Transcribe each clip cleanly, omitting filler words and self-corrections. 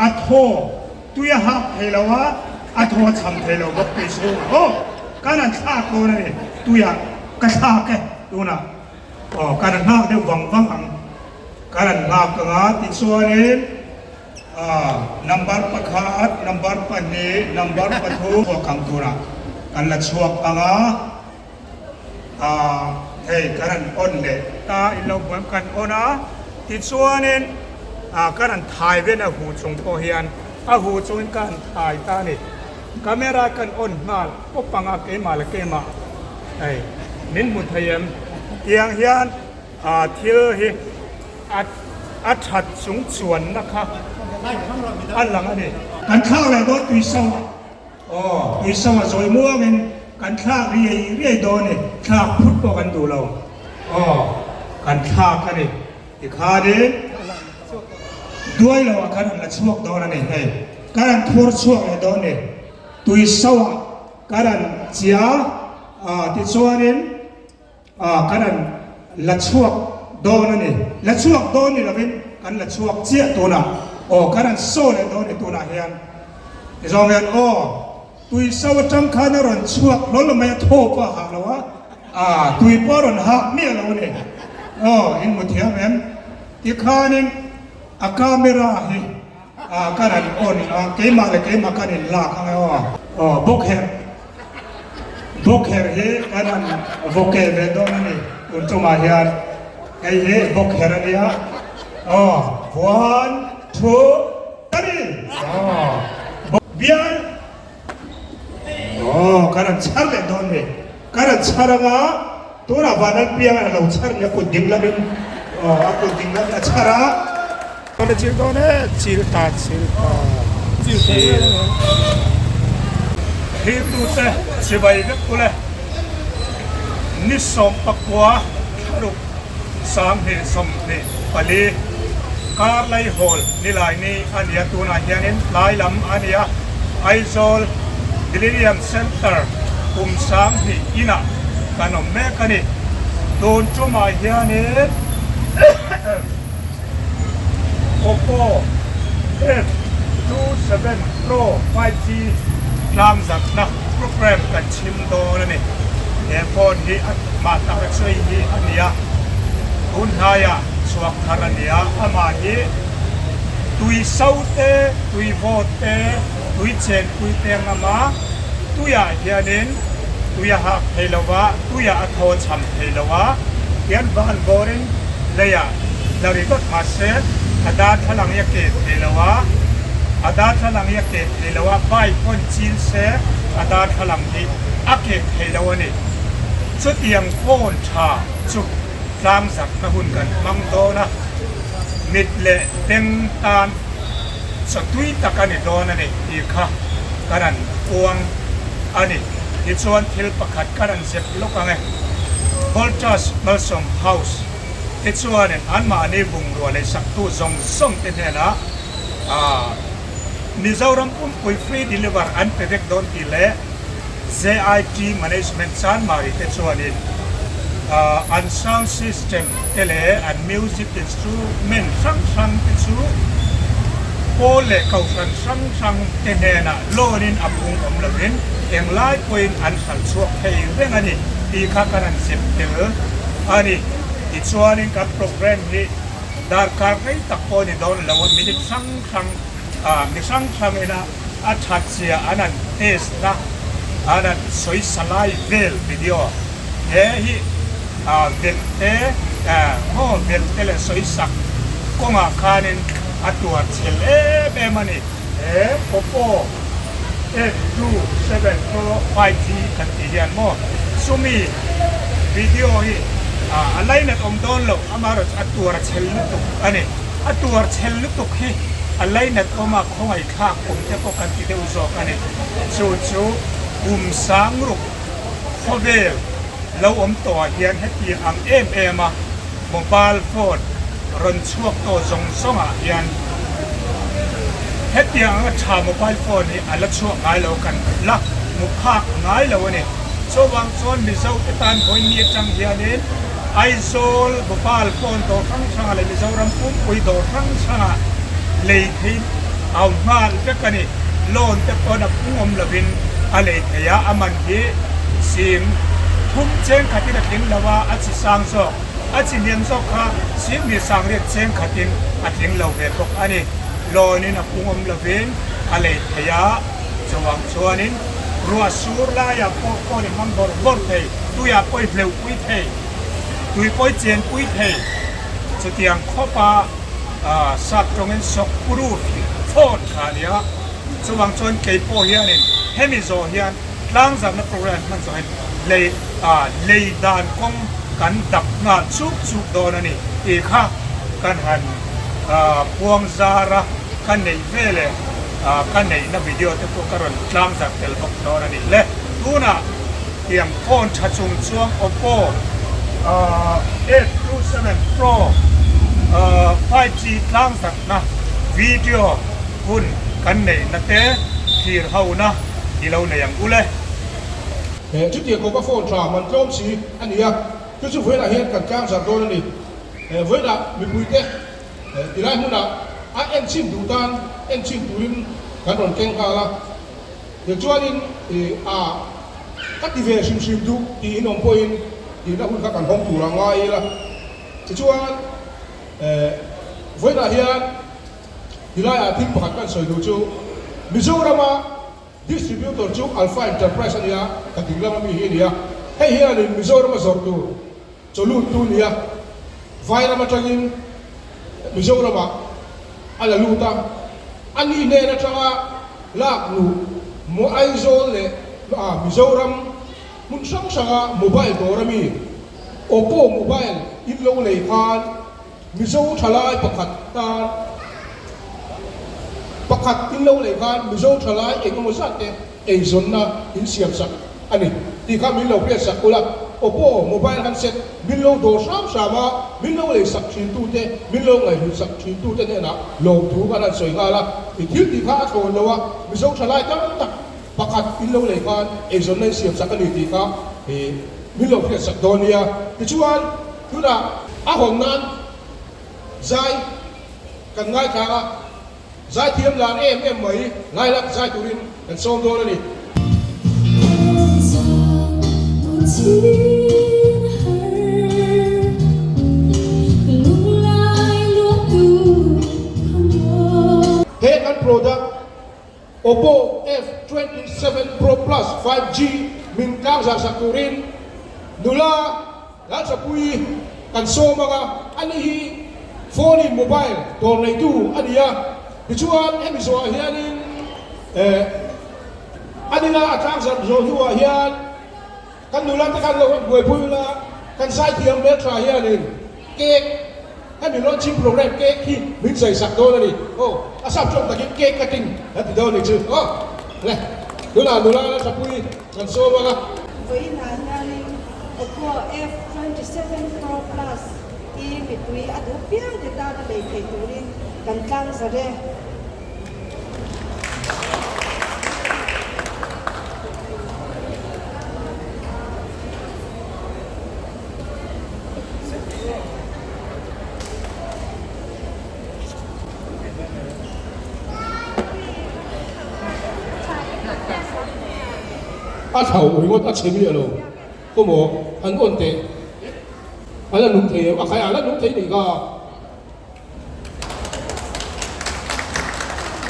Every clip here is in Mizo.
A thaw tui a hak thei lo a, a thaw a cham thei lo bawk tui chhungah aw kan han thlak dawn a ni, tuiah ka thlak e tunah aw kan han nghak deuh vang vang ang, kan han nghak ang a tichuanin number pakhat, number pahnih, number pathum chhuak ang turah kan la chhuak ang a. Ahh hei kan han on leh ta in lo hmuh em kan on a tichuanin ah kan han thai vel a hu chung pawh hian a hu chungin ka han thai ta a ni camera kan on nghal pawp ang a keimah leh keimah hei min hmu thei em tiang hian ah thil hi a a that chung chuanna kha a lang a ni. Kan thlak leh dawn tui so ah. Aw, tuisanga zawi muangin kan thlak riai riai dawn e, thlak phut pawh kan duh lo. Aw, kan thlak a ni. Tikhanin duai loah kan han la chhuak dawn a ni hei. Kan han thur chhuak leh dawn ni. Tuisawa kan han chia a, tichuanin Ah, kan han la chhuak dawn a ni. La chhuak dawn ni lovin kan la chhuak chiah tunah. Aw, kan han saw leh dawn ni tunah hian. Tizawng hian, aw, tui so atang khan a rawn chhuak hlawl mai a, thaw pawh a hah lo a, ah, tui pawh a rawn hah miah lo a ni. Aw, in hmu thiam em? Tikhanin a camera hi ah kan han on a, keimah leh keimah kan inlak ang e aw. Aw, bawkherh. Bawkherh hi kan han vawke ve dawn a ni tun tumah hian hei hi bawkherh a nia aw one two three aw bial aw kan han chhar leh dawn a ni kan han chhar anga tunah Vanlalpianga a lo chhar nia kut ding lamin aw a kut ding lamin a chhar a. Ka chil dawn e, chil ta chil ta chil. Thirtute chibai vek ule ni 19 thlaruk 2024 kar laihawl nilai ni a nia tunah hianin tlai lam a nia Aizawl Millennium Centre kum 2000 inah kan awm mek a ni tun tumah hianin Oppo F27 Pro 5G tlangzatna program kan chhim dawn a ni. He phone hi a mah tak a chei hi a ni a, tun hnaiah chhuak thar a ni a, amah hi tui so te, tui vawt te, tui chenpui te ang ama tuiah hianin tui a hak thei lo va, tuiah a thaw cham thei lo a, hian van vawrin leiah la ri dawt mahse a darthlalang hi a keh thei lo a, a darthlalang hi a keh thei lo a, bike pawn chil se a darthlalang hi a keh thei lo a ni. Chutiang phone tha chu tlangzarhna hun kan hmang dawn a, mit leh beng tan chaw tui tak a ni dawn a ni tih kha ka rawn puang a ni. Tichuan thil pakhat ka rawn zep lawk ang e. Voltas Malsawm House te chuanin anmahni bungrua leh saktu zawng zawng te hnenah Mizoram pumpui free deliver an pe vek dawn tih leh JIT Management Chanmari te chuanin an sound system te leh an music instrument hrang hrang te chu pawl leh kohhran hrang hrang te hnenah loan in a phung awm lovin englai pawhin an hralh chhuak thei reng a ni tih kha kan han zep tel a ni. Tichuanin kan program hi darkar rei tak pawh a ni dawn lo a, minute hrang hrang mi hrang hrangin a a that zia an han test na an han sawi sa lai vel video he hi velh te maw velh te leh sawi sak kawngah khanin a tuar chhel em em a ni. He Oppo F27 Pro 5G kan tih hian maw chumi video hi a lainat awm dawn lo amaherawhchu a tuar chhel lutuk a ni. A tuar chhel lutuk hi a lainat awm a khawngaih thlak awm te pawh kan ti deuh zawk a ni. Chu chu kum sangruk khawvel lo awm tawhah hian hetiang ang em em a mobile phone rawn chhuak tawh zawng zawngah hian hetiang anga tha mobile phone hi a la chhuak ngai lo kan la hmu phak ngai lo a ni. Chuvang chuan Mizo te tan vawiin ni atang hianin Aizawl mobile phone dawr hrang hrangah leh Mizoram pumpui dawr hrang hrangah lei thei. a awm nghal vek a ni. Loan te pawn a pung awm lovin a lei thei a, a man hi sing thum cheng khatin a tling lo a, a chi sang zawk, a chi hniam zawk kha sing hnih sang riat cheng khatin a tling lo ve bawk a ni. Loan in a pung awm lovin a lei thei a, chuvang chuanin ruah sur laiah pawh phone i hmang bawrh bawrh thei, tuiah pawh i hleuh pui thei, tui pawh i chen pui thei. Chutiang khawpa sap tawngin sawk proof phone kha a ni a, chuvang chuan kei pawh hianin hemi zawh hian tlangzarhna program hman zawh hian lei lei dan kawng kan dap nghal chuk chuk dawn a ni tih kha kan han puang zar a, ka neih veleh ka neihna video te pawh ka rawn tlangzarh tel bawk dawn a ni le. Tunah tiang phone tha chung chuang Oppo F27 Pro 5G tlangzarhna video hun kan neihna te thlir hona i lo nei ang u le. He chutiang kawpa phone tha man tlawm si a ni a, chu chu vawiinah hian kan tlangzarh dawn a ni. He vawiinah mipuite tilai hmunah a enchhin duh tan enchhin turin kan rawn keng nghal a. Tichuanin i a ka ti ve hrim hrim duh tiin awm pawhin tihna hun kha kan hawng tur a ngai ila. Tichuan eh vawiinah hian tilaiah thil pakhat kan sawi duh chu Mizorama distributor chu Alpha Enterprise a nia, ka ding lama mi hi a nia. Hei hianin Mizorama zawrh tur chawlut tu nia Vairam atangin Mizoramah a la lut a, a ni hnen atanga lak luh maw Aizawl leh Mizoram hmun hrang hranga mobile dawr ami Oppo mobile in lo lei khan Mizo thalai pakhat tan pakhat in lo lei khan Mizo thalai eng emaw zat te eizawnna in siam sak a ni tih kha min lo hriat sak ula, Oppo mobile handset min lo dawr hram hram a, min lo lei sak thin tute, min lo ngaihhlut sak thin tute hnenah lawmthu kan han sawi nghal a, i thil tih kha a thlawn lo a, Mizo thalai tam tak pakhat in lo lei khan eizawnna in siam sak a ni tih kha min lo hriat sak dawn nia. Tichuan tunah a hawn nan zai kan ngaithlang a. Zaithiam lar em em mai Lailak zai turin kan sawm dawn a ni. He kan product Oppo F27 Pro Plus 5G min tlangzar sak turin nula Lalthapui kan sawm ang a, ani hi phone in mobile dawr neitu a ni a, tichuan hemi zawhah hianin eh a nila a tlangzarh zawh hnuah hian kan nula te khan lo rawn buaipui ula, kan zaithiam hmeltha hianin cake hemi launching program cake hi min zai sak dawn a ni, aw a sap tawng takin cake cutting kan ti dawn a ni chu aw le tunah nula Lalthapui kan sawm ang a. Vawiinah hianin Oppo F27 Pro Plus hi mipui a duh piang te tana lei thei turin kan tlang zar e. A thau ringawt a chhe miah lo. Aw maw, an awn teh. A la nung thei em? A khai a la nung thei nih kha.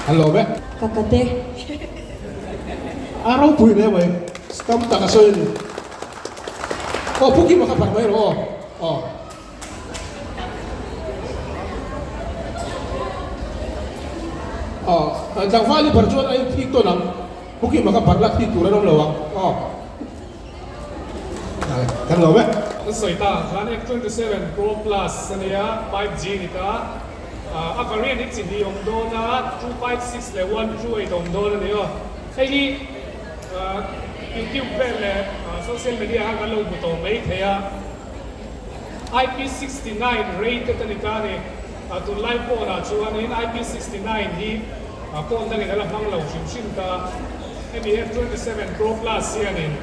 An lawm e. Ka ka te. A ropui hle mai. Tam tak a sawi a ni. Aw Pu Kima kha phar mai rawh aw. Aw. Aw, tlangval i phar chuan a inthik tawn ang. Pu Kima kha phar la thik tur an awm lo ang. Aw. Kan lo e. An sawi ta ang khan F27 Pro Plus a nia, 5G ni ta. A variant hi chi hnih awm dawn a, 256 leh 128 awm dawn a ni aw. Hei hi YouTube vel leh social media khan kan lo hmu tawh mai thei a. IP69 rated a ni ta a ni. Tunlai phone ah chuanin IP69 hi phone dangin a la hmang lo hrim hrim ta. Hemi F27 Pro Plus hianin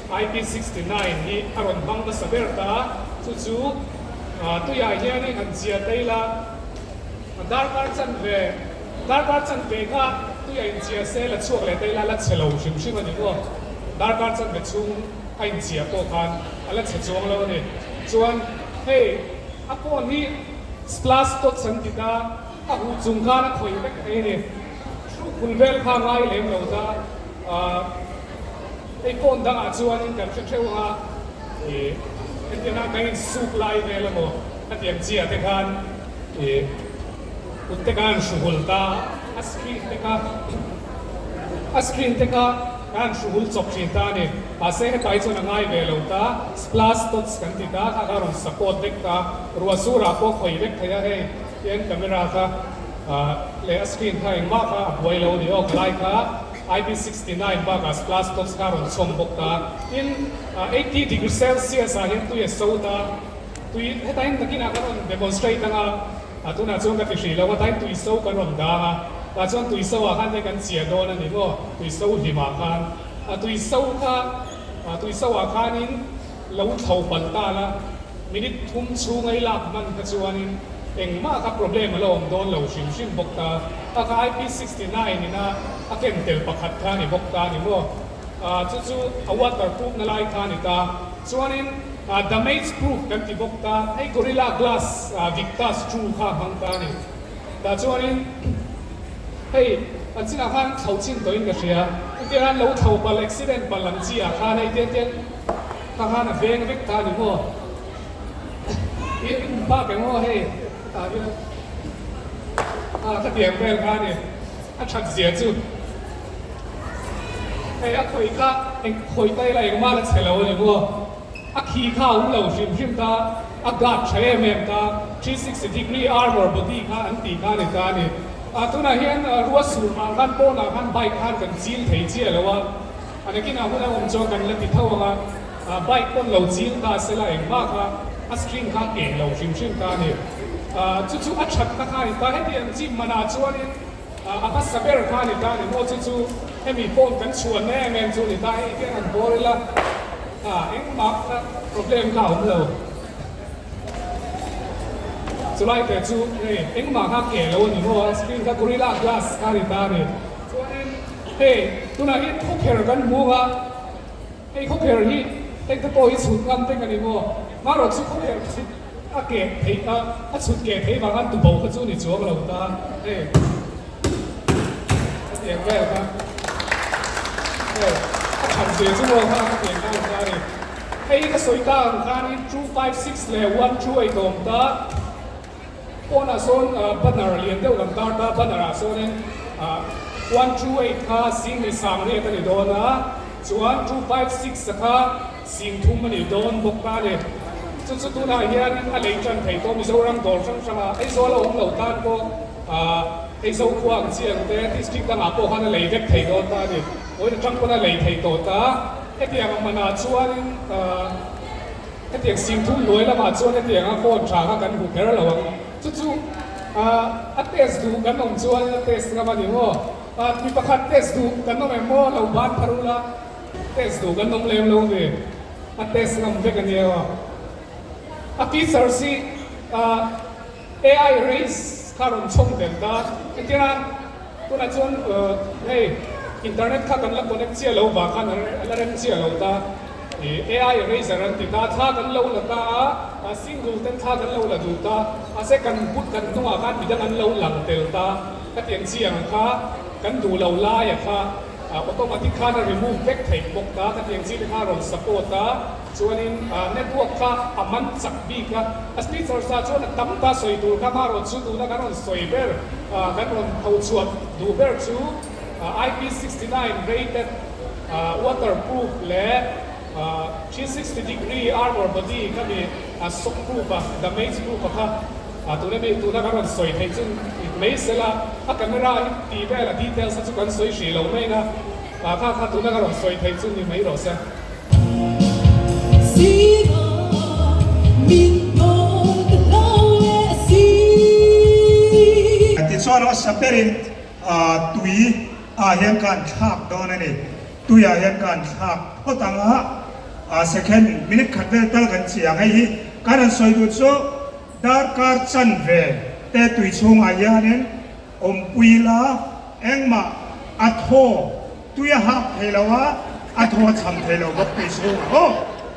IP69 hi a rawn hmang nasa ber ta. Chu chu tuiah hianin han chiah ta ila, darkar chanve Darkar chanve kha tui a inchiah se la chhuak leh ta ila la chhe lo hrim hrim a ni maw? Darkar chanve chhung a inchiah pawh khan a la chhe chuang lo a ni. Chuan hei a phone hi splash touch an ti ta, a huh chung khan a khawih vek thei a ni. Hruk hul vel kha a ngai lem lo ta. Hei phone dangah chuanin kan hre theuh ang a, ih hetianga kan insuk lai vel emaw hetiang chiah te khan ih Kut te khan hruhul ta, a screen te kha a screen te kha khan hruhul chawp thin ta a ni. Mahse hetlai chuan a ngai ve lo ta, splash dots kan ti ta, kha kha rawn support vek ta, ruah surah pawh khawi vek thei a hei tian camera kha leh a screen kha engmah kha a buai lo a ni aw khalai kha IP69 bakah splash dots kha a rawn chhawm bawk ta. Tin, 80 degree celsius ah hian tui a so ta, tui hetah hian nakinah kan rawn demonstrate ang a. A tunah chuan ka ti hrih lo a, tain tui so kan rawn dang a, tah chuan tui so ah khan hei kan chiah dawn a ni maw, tui so hlim ah khan, a tui so kha, a tui so ah khanin lo thlo palh ta la, minute thum chhung a i lak hman kha chuanin engmah kha problem a la awm dawn lo hrim hrim bawk ta, a kha IP 69 ina a ken tel pakhat kha a ni bawk ta a ni maw, a chu chu a water proof na lai kha a ni ta, chuanin. Damage proof kan ti bawk ta, hei Gorilla Glass Victus 2 kha a hmang ta a ni. Tah chuanin hei an chinah khan thlo chin tawhin ka hria, hetiang hian lo thlo palh accident palh ang chi ah khan hei tiang tiang kha khan a veng vek ta a ni maw. I um bak eng aw hei tah hian khatiang vel kha a ni, a that zia chu. Hei a khawih kha eng khawih ta ila engmah la chhe lo a ni maw? A khi kha a awm lo hrim hrim ta, a guard tha em em ta, 360 degree armour body kha an tih kha a ni ta a ni. Ah tunah hian rua sur vang khan pawnah khan bike khan kan chil thei chiah lo a, a nakinah hun a awm chuan kan la ti tho ang a, ah bike pawn lo chil ta sela engmah kha a screen kha a keh lo hrim hrim ta a ni. Ah chu chu a thatna kha a ni ta, hetiang chi manah chuanin A hmasa ber kha a ni ta ni maw chu chu hemi phone kan chhuan em em chu a ni ta hei hian han bawr ila a engmah kha problem kha a awm lo chulai te chu hei engmah kha keh lo a ni maw a screen kha gorilla glass kha a ni ta a ni chuanin hei tunah hian khawkher kan hmu a Hei khawkher hi engte pawh hi chhut ngam vek a ni maw? Marawh chu khawkher chhut a keh theih a, a chhut keh theih vang an tubo kha chu ni chuang lo ta. Hei a tiang vel kha hei a that ve chu maw kha ka tiang kha ta a ni. Hei ka sawi ta ang khanin 256 leh 128 awm ta. Pawnah sawn banner lian deuh kan tar ta, banner ah sawnin 128 kha sing ni 80 a ni dawn a, chuan 256 a kha sing thum a ni dawn bawk ta a ni. Chu chu tunah hianin a lei tan thei tawh Mizoram dawr hrang hrangah Aizawl a awm lo tan pawh Aizawl khua ang chi ang te district dangah pawh khan a lei vek thei dawn ta a ni. Vawiin atang pawn a lei thei tawh ta. Hetiang a manah chuanin. Hetiang singthum hnuai lamah chuan hetianga phone tha kha kan hmu kher lo ang. Chu chu a test duh kan awm chuan a test ngam a ni maw? Mi pakhat test duh kan awm em maw? Lo ban phar ula, test duh kan awm lem lo ve. A test ngam vek a nia aw. A features hi AI race kha rawn chhawm tel ta. Engtiang a tunah chuan hei internet kha kan la connect chiah lo vang khan a la rem chiah lo ta. AI eraser an ti ta, thla kan lo la ta a, single ten thla kan lo la duh ta, mahse kan but kan hnungah khan midang an lo lang tel ta. Khatiang chiang kha kan duh lo laia kha automatic khan a remove vek theih bawk ta. Khatiang chi te kha a rawn support a. Chuanin network kha a man chak bik a, a speaker sa chuan a tam ta sawi tur kha marawh chu tuna kan rawn sawi ber, kan rawn tho chhuah duh ber chu IP69 rated waterproof leh 360 degree armor body kha mi shock proof a, damage proof a kha tuna mi tuna kan rawn sawi theih chu mai sela a camera hi tih vel a details kha chu kan sawi hrih lo mai a, kha kha tuna kan rawn sawi theih chu ni mai rawh se. Tichuan aw saperin tui ah hian ka han thlak dawn a ni. Tui ah hian ka han thlak phawt ang a, second minute khat vel tal kan chi ang. Hei hi kan han sawi duh chu darkar chanve te tui chhungah hianin. Awmpui la, engmah a thaw tui a hak thei lo a, a thaw a cham thei lo bawk tih chhungah aw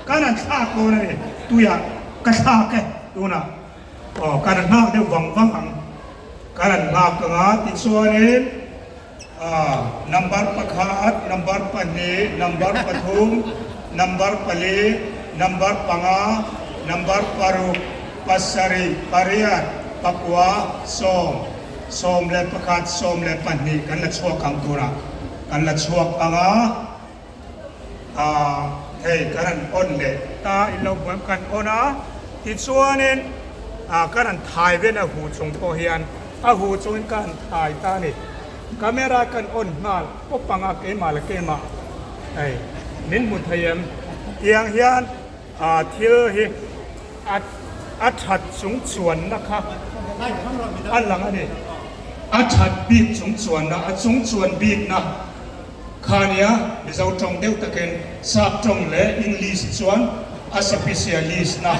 kan han thlak dawn a ni, tuiah ka thlak e tunah aw kan han nghak deuh vang vang ang, kan han nghak ang a tichuanin number pakhat, number pahnih, number pathum, number pali, number panga, number paruk, pasarih, pariat, pakua, sawm, 11, 12 kan la chhuak ang turah kan la chhuak ang a, ah hei kan han on leh ta in lo hmuh em kan on a, tichuanin ah kan han thai vel a hu chung pawh hian a hu chungin ka han thai ta a ni, camera kan on nghal pawp ang a keimah leh keimah hei min hmu thei em tiang hian ah thil hi. A a that chung chuanna kha a lang a ni. A that bik chung chuanna, a chung chuan bikna kha a nia. Mizo tawng deuh takin Sap tawng leh English chuan a specialist na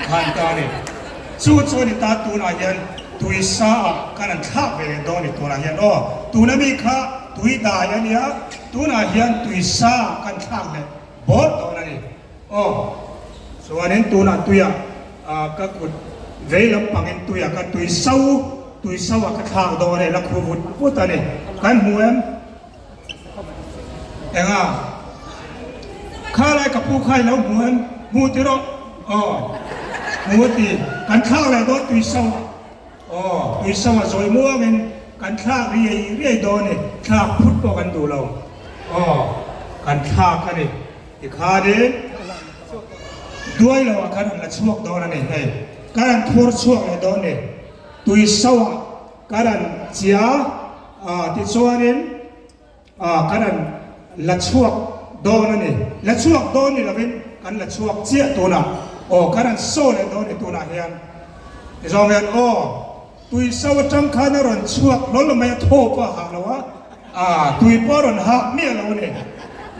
kha an ta a ni. Chu chu a ni ta tunah hian tui sa ah khan an thlak ve leh dawn a ni tunah hian aw. Tuna mi kha tui dai a nia, tunah hian tui sa ah kan thlak leh bawt dawn a ni. Aw, chuanin tunah tuiah ka kut vei lampangin tuiah ka tui so, tui so ah ka thlak dawn e, la khu vut vut a ni. Kan hmu em? Enga? Kha lai ka pu kha i lo hmu em? Hmu ti rawh. Aw, hmu a ti. Kan thlak leh dawn tui so ah. Aw, tui so ah zawi muangin kan thlak riai riai dawn e, thlak phut pawh kan duh lo. Aw, kan thlak a ni. Tikhanin duai lo ah khan an la chhuak dawn a ni hei, kan han thur chhuak leh dawn ni, tui so ah kan han chia ah tichuanin ah kan han la chhuak dawn a ni, la chhuak dawn ni lovin kan la chhuak chiah tunah aw kan han so leh dawn ni tunah hian tizawng hian aw. Tui so atang khan a rawn chhuak hlawl mai a, thaw pawh a hah lo a, ah tui pawh a rawn hah miah lo a ni.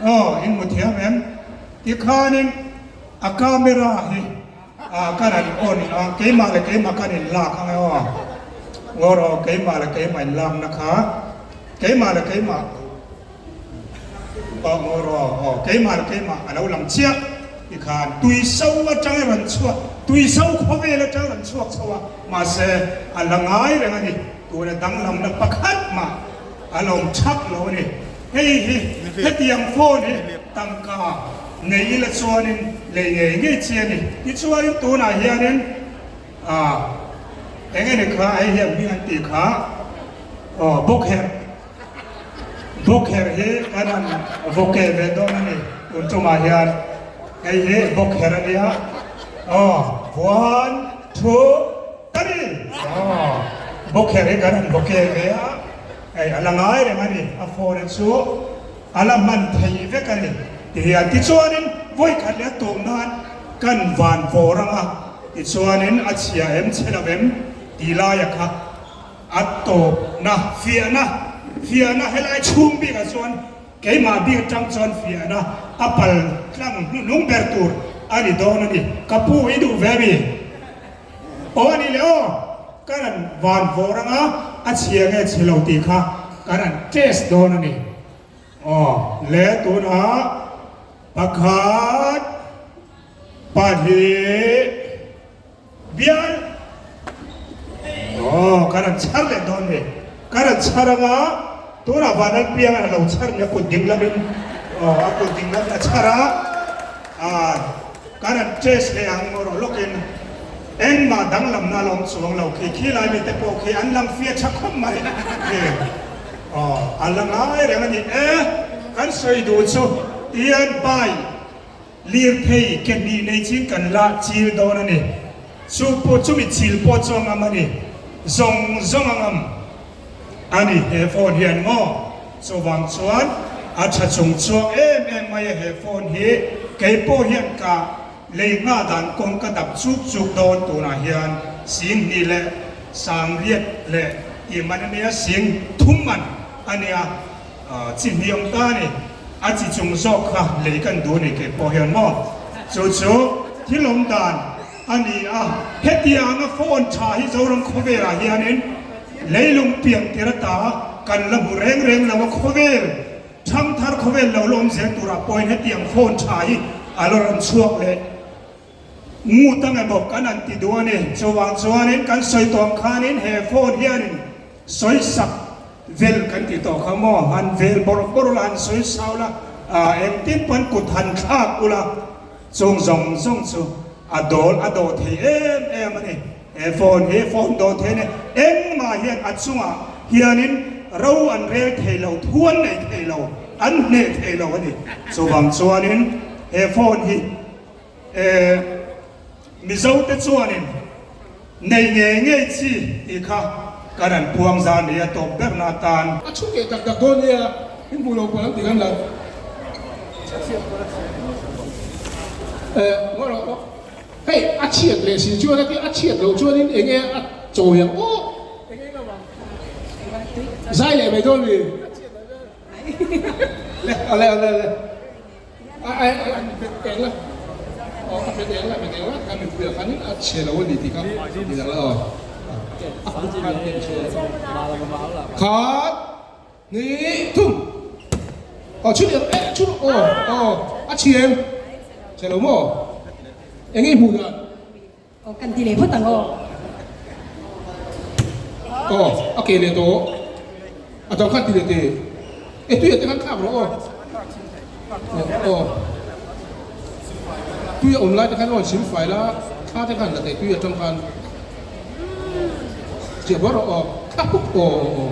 Aw, in hmu thiam em? Tikhanin a camera hi ah ka rawn on a, keimah leh keimah khan in lak ang e aw. Ngawr aw, keimah leh keimah in lakna kha, keimah leh keimah aw ngawr aw, aw keimah leh keimah a lo lang chiah. Tikhan tui so atang a rawn chhuak, tui so khawvel atang a rawn chhuak chho a, mahse a la ngai reng a ni, tuna danglamna pakhat mah a lawm chak lo a ni. Hei hi hetiang phone hi tangka nei ila chuanin lei ngei ngei chi a ni. Tichuanin tunah hianin ah eng eng kha hei hian hming an tih kha aw bawkherh. Bawkher hi kan han vawke ve dawn a ni tun tumah hian hei hi bawkher a nia aw one two three aw bawkher hi kan han vawke ve a hei a la ngai reng a ni a phone chu a la hman thei vek a ni tihian tichuanin vawikhat leh a tawp nan kan van vawr ang a tichuanin a chhia em chhe lo em tih laia kha A tawpna, fiahna, fiahna helai chhung bikah chuan keimah bik atang chuan fiahna a pal tlang hnuhnung ber tur a ni dawn a ni. Ka pu i duh ve mi? Aw a nih leh aw, ka rawn van vawr anga a chhia nge chhe lo tih kha ka rawn test dawn a ni. Aw le tunah pakhat, pahnih, Bial Aw ka rawn chhar leh dawn ni. Ka rawn chhar anga tunah Vanlalpiang a lo chhar ni a kut ding lamin aw a kut ding lamin a chhar a ah ka rawn test leh ang rawh lawkin engmah danglamna a la awm chuang lo khi khi lai mite pawh khi an lang fia tha khawp mai khi aw a la ngai reng a ni e kan sawi duh chu tian pai Lirthei ke hnih nei chin kan la chil dawn a ni. Chu pawh chumi chil pawh chu a ngam a ni. Zawng zawng a ngam a ni he phone hian maw? Chuvang chuan a tha chung chuang em em mai a he phone hi kei pawh hian ka lei nghah dan kawng ka dap chuk chuk dawn tunah hian sing hnih leh sang riat leh tih man a nia sing thum man a nia. Chi hniam ta a ni. A chi chung zawk kha lei kan duh a ni kei pawh hian maw? Chu chu thil awm dan a ni a. Hetianga phone tha hi Zoram khawvelah hianin leilung pian tir ata kan la hmu reng reng lo a, khawvel thangthar khawvel lo la awm zel turah pawhin hetiang phone tha hi a la rawn chhuak leh ngut ang emaw kan han ti duh a ni. Chuvang chuanin kan sawi tawh ang khanin he phone hianin sawi sak vel kan ti tawh kha maw, han vel bawrh bawrh ula, han sawi sau la, engtin pawn kut han thlak ula, Chung zawng zawng chu a dawl a dawh thei em em a ni. He phone hi phone dawh thei a ni. Engmah hian a chungah hianin ro an rel thei lo, thu an nei thei lo, an hneh thei lo a ni. Chuvang chuanin he phone hi Mizote chuanin nei ngei ngei chi tih kha kan han puang zan ni a tawp berna atan. A chhuk leh tak tak dawn nia, in hmuh lo pawh an ti kan lo. Eh, ngaw rawh aw. Hei, a chhiat leh si chuan a ti, a chhiat loh chuanin eng nge a chawi ang aw. Zai leh mai dawn mi? Le, ale, ale, ale. A a a bet eng la aw a bet eng la bet eng la kan mipui ah khanin a chhe lo a ni tih kha ti lang la aw a kut khan ken chhe khat hnih thum aw chhun eng eh chhun aw aw a chhe em chhe lo maw eng nge i hmuh dan. Aw kan ti leh phawt ang aw. Aw a ke leh tawh a dang khan ti leh teh e tui ah te khan thlak rawh aw aw tui a awm lai te khan aw sim fai la thla te khan la teh tui atang khan chiah bar rawh aw thla pup aw aw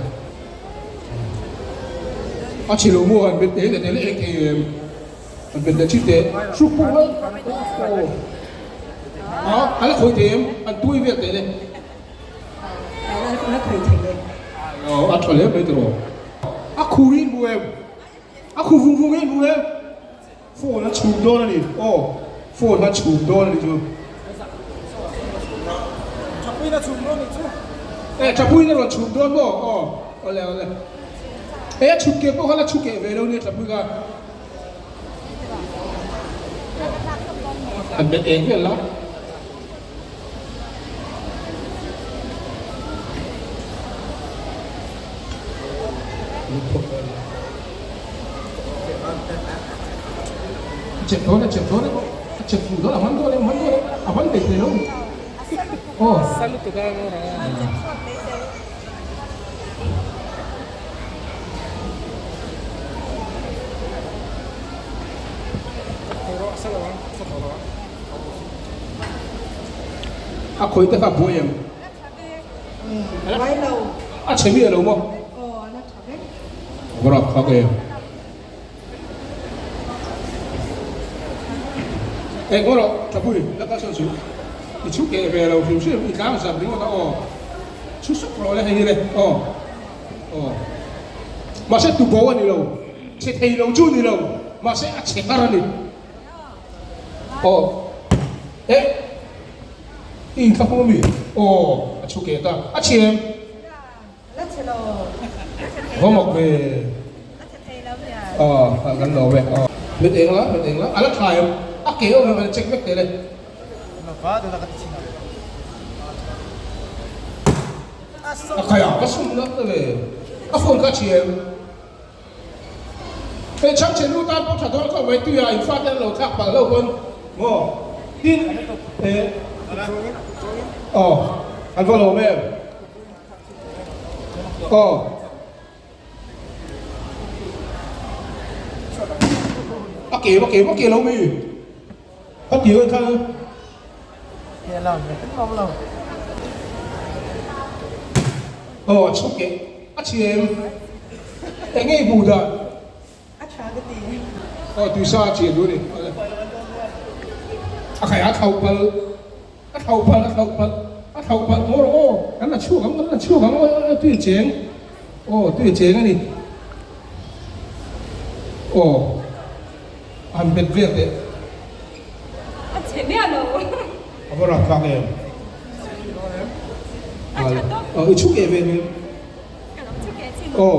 a chhe lo maw han bet teh leh teh leh eng thei em. An bet leh thin teh. Hruk pawh ngai aw. A a la khawi thei em? An tuai vel teh le. A la khawi thei e. Aw a tha hle mai tiraw. A khu hi in hmu em? A khu vung vung hi in hmu em? Phone a chhum dawn a ni. Aw phone a chhum dawn a ni chu. Thapuiin a chhum dawn a ni chu. E thapuiin a rawn chhum dawn maw? Aw awle awle. E a chhuk keh pawh kha la chhuk keh ve lo nia thapui kha. An bet eng vel la. Chep dawn e, chep dawn e, a chep fuh dawn, a man dawn e, a man dawn e, a man thei thei lo. Aw. A khawi te kha buai em? A chhe miah lo maw? Vawrap phak em? Eng aw rawh Thapui la kal sawn suh. I chhu keh ve lo hrim hrim i tlang zak ringawt a aw. Chhu suk rawh le hei hi le aw aw. Mahse tu bo a ni lo, chhe thei lo chu ni lo, mahse a chhe har a ni. Aw eh i inthlahung a mi? Aw a chhu keh ta a chhe em? La chhe lo. Haw mak ve. A chhe thei lo nia. Aw kan lo ve aw. Mit eng la mit eng la a la tha em a ke awm em a check vek teh le. A khai a ka sum na ve a phone kha chhe em. Hei chhang chhe nu tan pawh tha dawn khawp mai tuia in fate an lo thlak palh hlauh pawn maw tin eh aw an va lawm em. Aw. A ke a ke a ke lo mi. A ti oi kha. Aw a chhuk e. A chhi em. Eng nge i hmuh dan? A tha ka ti. Aw tuisa a chhi duh ni. A khai a thlauh palh. A thlauh palh, a thlauh palh, a thlauh palh maw rawh aw, kan la chhuak ang, kan la chhuak ang aw, aw tui a cheng, aw tui a cheng a ni, aw a han bet vel teh. A chhe miah lo. A va rap thlak em? A tha tawp. Aw i chhuk eh ve hmel. Ka lo chhuk eh chin. Aw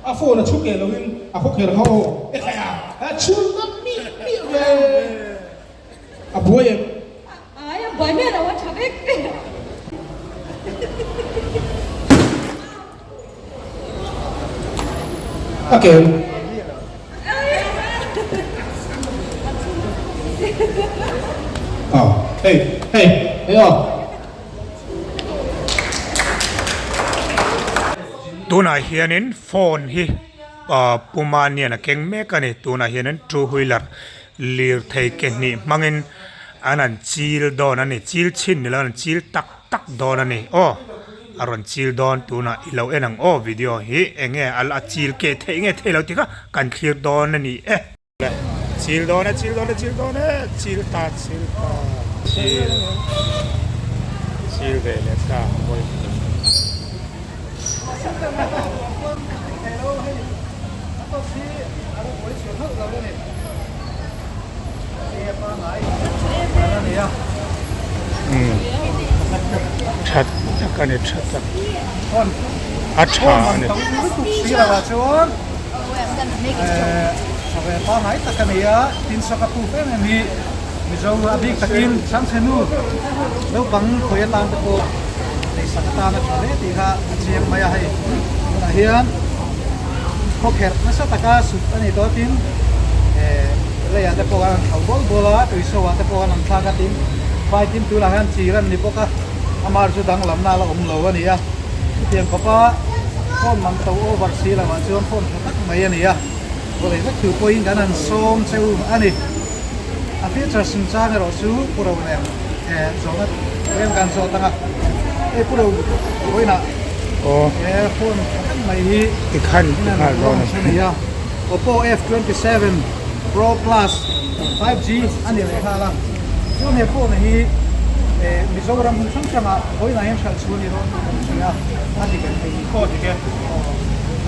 a phone a chhuk eh loin a khawkher kha aw e khai a, a chhun na miah miah ve. A buai em? Ai, a buai miah lo a tha vek. A kem. Aw, hei, hei, hei aw. Tunah hianin phone hi Puma nian a keng mek a ni. Tunah hianin two wheeler lirthei ke hnih hmangin an han chil dawn a ni. Chil chhin ni lo an chil tak tak dawn a ni. Aw a rawn chil dawn tunah i lo en ang aw video hi enge a chil keh theih nge theih lo tih kha kan thlir dawn a ni e. Chil dawn e chil dawn e chil dawn e chil ta chil ta chil chil ve leh ta mawi. Tha tak a ni tha tak a tha a ni. Sawe pangngai tak a ni a, tin sawka proof em em hi Mizo a bik takin Changchhenu naupang khawi atan te pawh leisak atan a tha hle tih kha a chiang mai a hei. Tunah hian khawkherh nasa taka sut a ni tawh tin leiah te pawh an thlauh bawl bawl a, tuiso ah te pawh an thlak a tin vai tin tunah hian chir an ni bawk a, amah chu danglamna a la awm lo a ni a. Chutiang khawpa phone man to over si lo ah chuan phone tha tak mai a ni a, vawlei vek thu pawhin kan han sawm cheu a ni. A feature sin chang erawh chu Pu Ro nen zawhna reng kan zawt ang a, hei Pu Ro vawiinah he phone tha tak mai hi in launch a ni a, Oppo F27 Pro Plus 5G a ni leh nghal a, chuan he phone hi Mizoram hmun hrang hrangah vawiinah hian hralh chhuah a ni dawn tih kan hria a, a dik em hei hi? Aw dik e. Aw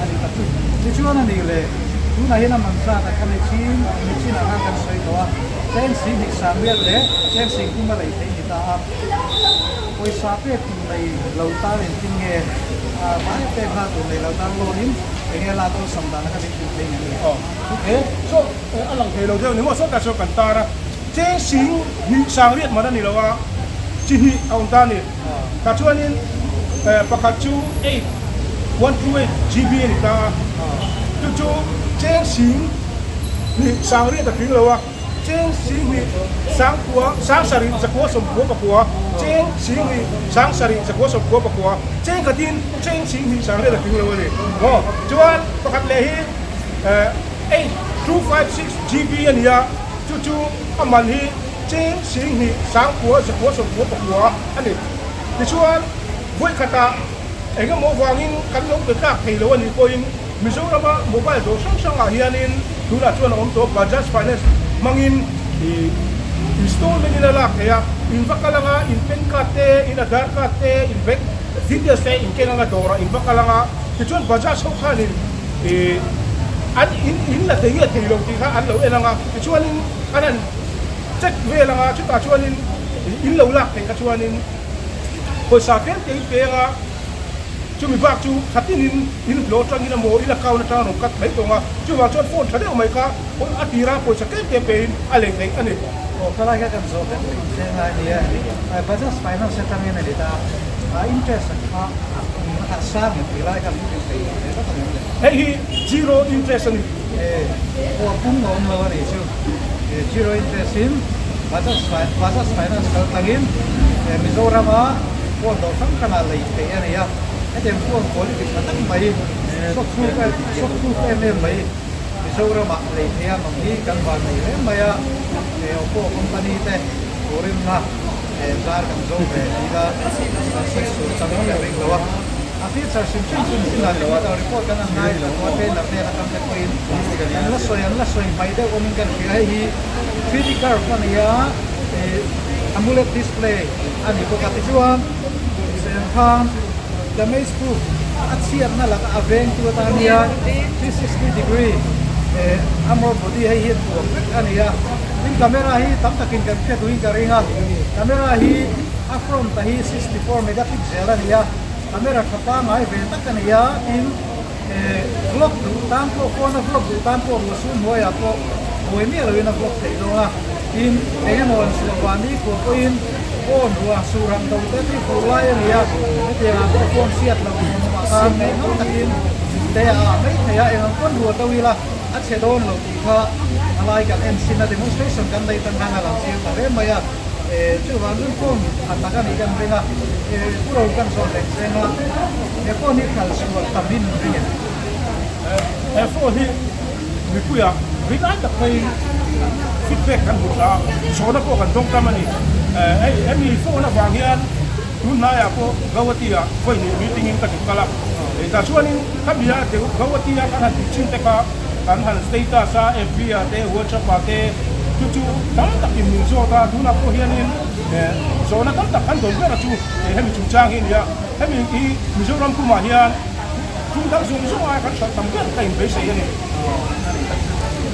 a dik tak chu. Tichuan a nih leh tunah hian a man zat a kha mechin mechin ah khan kan sawi tawh a, cheng si hnih sang riat leh cheng sing tum a lei theih ni ta a, pawisa pek tur nei lo tan engtin nge vai a pek nghal tur nei lo tan loan in enge lak awlsam dan a kha min hrilh thei nge ni? Aw e saw a lang thei lo deuh ni maw saw tlai saw kan tar a, cheng sing hnih sang riat man a ni lo a, chi hnih a awm ta a ni. Tah chuanin pakhat chu eight one two eight GB a ni ta a, chu chu cheng sing hnih sang riat a tling lo a, cheng sing hnih sang kua sang sarih zakua sawmkua pakua, cheng sing hnih sang sarih zakua sawmkua pakua, cheng khatin cheng sing hnih sang riat a tling lo a ni. Aw chuan pakhat leh hi eight two 5 6 GB a ni a, chu chu a man hi Cheng 10,000 sangkua zakua sawmkua pakua a ni. Tichuan, vawikhatah eng emaw vangin kan lo be tlak thei lo a nih pawhin Mizorama mobile dawr hrang hrangah hianin tunah chuan a awm tawh Bajaj Finance hmangin ih installment in a lak thei a, in va kal anga in pen card te, in Aadhaar card te, in bank details te in keng anga dawrah in va kal anga tichuan Bajaj ho khanin ih an in in la thei nge thei lo tih kha an lo en anga tichuanin an han check vel anga chutah chuanin in lo lak theih kha chuanin pawisa tlem te in pe anga chumi bak chu thatinin in hlawh atangin emaw in account atang rawn cut mai tawng a chuvang chuan phone tha deuh mai kha a tira pawisa tlem te pe in a lei theih a ni. Aw khalai kha kan zawh vek thin che ngai nia Bajaj Finance atangin a ni ta a interest a kha a sang em tih lai kha min hrilh thei ve vak ang em le. Hei hi zero interest a ni. Aw pum a awm lo a nih chu. Zero interest in Bajaj Bajaj Finance kal tlangin Mizoram a phone dawr hrang hrangah lei theih a ni a. Hetiang phone quality tha tak mai shop proof shop proof em em mai Mizoram ah lei theih a mam hi kan van nei hle mai a. Oppo company te turimna zar kan zo ve tih kha kan sawi sur chang ka ring lo a. A feature hrim hrim chu ni dan lo a, report kan han ngai lo a, trainer hnena tam te pawhin an la sawi an la sawi hmai deuh awmin kan hria. Hei hi 3D curve a ni a, ih AMOLED display a ni bawk a, tichuan cheng khan damage proof a chhiatna laka a vengtu atan hian 360 degree armor body hei hi a tuam vek a ni a, tin camera hi tam takin kan hriat duhin ka ring a, camera hi a front a hi 64 megapixel a ni a. Camera tha pangngai ve tak a ni a, tin vlog duh tan pawh phone a vlog duh tan pawh ruah sum hnuaiah pawh buai miah loin a vlog theih dawn a, tin eng emaw an suah vang ni khuah pawhin phone ruah sur han do te chu fur lai a ni a, hetiangah pawh phone hriat loh awm awmah khan ngaihngam takin te a ah mai thei a, eng ang pawn ruah do ila a chhe dawn lo tih kha a lai kan en chhin a, demonstration kan nei tan khan a lang chiang ta hle mai a, chuvang chuan phone tha tak a nih kan ring a, pu ro kan zawn reng cheng a, he phone hi kal chhuah tam in ring em? He phone hi mipuiah rin ai tak maiin feedback kan hmu tha a, chhawna pawh kan dawng tam a ni. Hei hemi phone avang hian tun hnaiah pawh Gauhati-ah vawi hnih meeting in ka zuk kal a, tah chuanin khami a Gauhati-a kan han tih chin te kha kan han status a, FB-ah te, WhatsApp-ah te chu chu tam takin min zawt a, tunah pawh hianin zawhna tam tak kan dawn ber a chu hemi chungchang hi a ni a, hemi hi Mizoram pumah hian Thum dang zawng zawng aia kan hralh tam ber ka inbeisei a ni.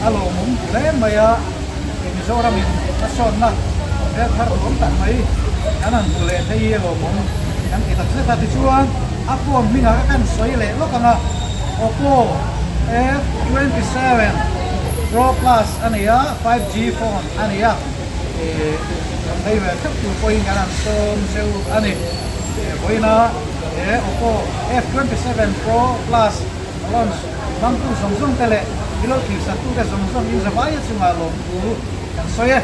A lawmawm hle mai a, Mizoram in hmasawnna hmel thar duhawm tak mai kan han hmu leh phei hi a lawmawm kan ti tak zet a. Tichuan a phone hmingah ka kan sawi leh lawk ang a, Oppo F27 Pro Plus a ni a, 5G phone a ni a, kan lei ve theuh tur pawhin kan han sawm cheu a ni. Vawiina. He Oppo F27 Pro Plus launch hmangtu zawng zawng te leh i lo thilsaktu te zawng zawng in zavaia chungah lawmthu kan sawi e.